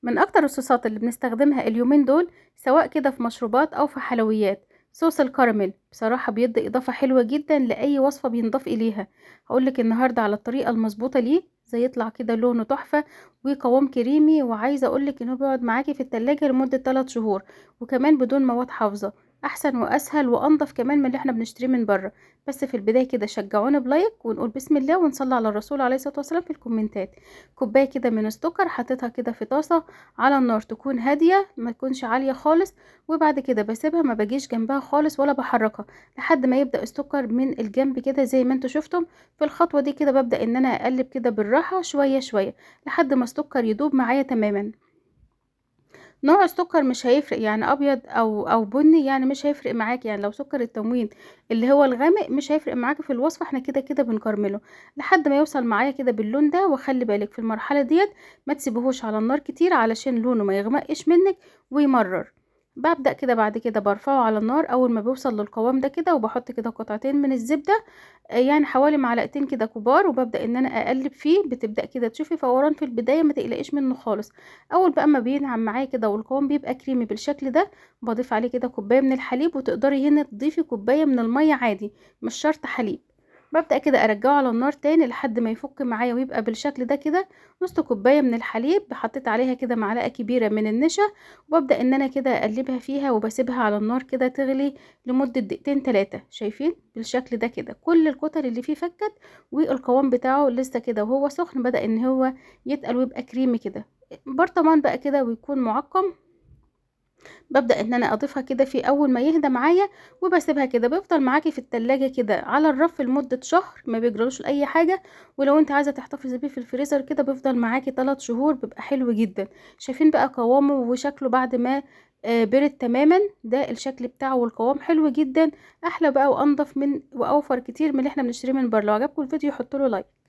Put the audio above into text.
من اكتر الصوصات اللي بنستخدمها اليومين دول سواء كده في مشروبات او في حلويات صوص الكراميل. بصراحة بيدي اضافة حلوة جدا لاي وصفة بينضاف اليها. هقولك النهاردة على الطريقة المظبوطة ليه زي يطلع كده لونه تحفة وقوام كريمي، وعايزة اقولك انه بيقعد معاكي في التلاجة لمدة 3 شهور، وكمان بدون مواد حافظة، احسن واسهل وانضف كمان من اللي احنا بنشتريه من بره. بس في البداية كده شجعونا ب like ونقول بسم الله ونصلي على الرسول عليه الصلاة والسلام في الكومنتات. كوباية كده من السكر حطيتها كده في طاسة على النار تكون هادية ما تكونش عالية خالص، وبعد كده بسيبها ما بجيش جنبها خالص ولا بحركها لحد ما يبدأ السكر من الجنب كده زي ما انتوا شفتم. في الخطوة دي كده ببدأ ان انا اقلب كده بالراحة شوية شوية لحد ما السكر يدوب معايا تماما. نوع السكر مش هيفرق، يعني ابيض او بني، يعني مش هيفرق معاك، يعني لو سكر التموين اللي هو الغامق مش هيفرق معاك في الوصفة، احنا كده كده بنكرمله لحد ما يوصل معايا كده باللون ده. وخلي بالك في المرحلة ديت ما تسيبهوش على النار كتير علشان لونه ما يغمقش منك ويمرر. ببدأ كده بعد كده برفعه على النار اول ما بيوصل للقوام ده كده، وبحط كده قطعتين من الزبدة، يعني حوالي معلقتين كده كبار، وببدأ ان انا اقلب فيه. بتبدأ كده تشوفي فوران في البداية، ما تقلقيش منه خالص. اول بقى ما بينعم معايا كده والقوام بيبقى كريمي بالشكل ده، بضيف عليه كده كوباية من الحليب، وتقدري هنا تضيفي كوباية من المية عادي مش شرط حليب. ببدأ كده ارجعه على النار تاني لحد ما يفك معايا ويبقى بالشكل ده كده. نص كوباية من الحليب حطيت عليها كده معلقة كبيرة من النشا، وببدأ ان انا كده اقلبها فيها وبسيبها على النار كده تغلي لمدة دقيقتين تلاتة. شايفين بالشكل ده كده كل الكتل اللي فيه فكت، والقوام بتاعه لسه كده وهو سخن بدأ ان هو يتقل ويبقى كريمي كده. برطمان بقى كده ويكون معقم، ببدأ ان انا اضيفها كده في اول ما يهدى معايا، وبسيبها كده بيفضل معاكي في التلاجة كده على الرف لمدة شهر، ما بيجرالوش اي حاجة. ولو انت عايزة تحتفظي بيه في الفريزر كده بيفضل معاكي 3 شهور، بيبقى حلو جدا. شايفين بقى قوامه وشكله بعد ما برد تماما، ده الشكل بتاعه والقوام حلو جدا، احلى بقى وانضف من واوفر كتير من اللي احنا بنشتريه من بره. لو عجبكم الفيديو حطوا له like.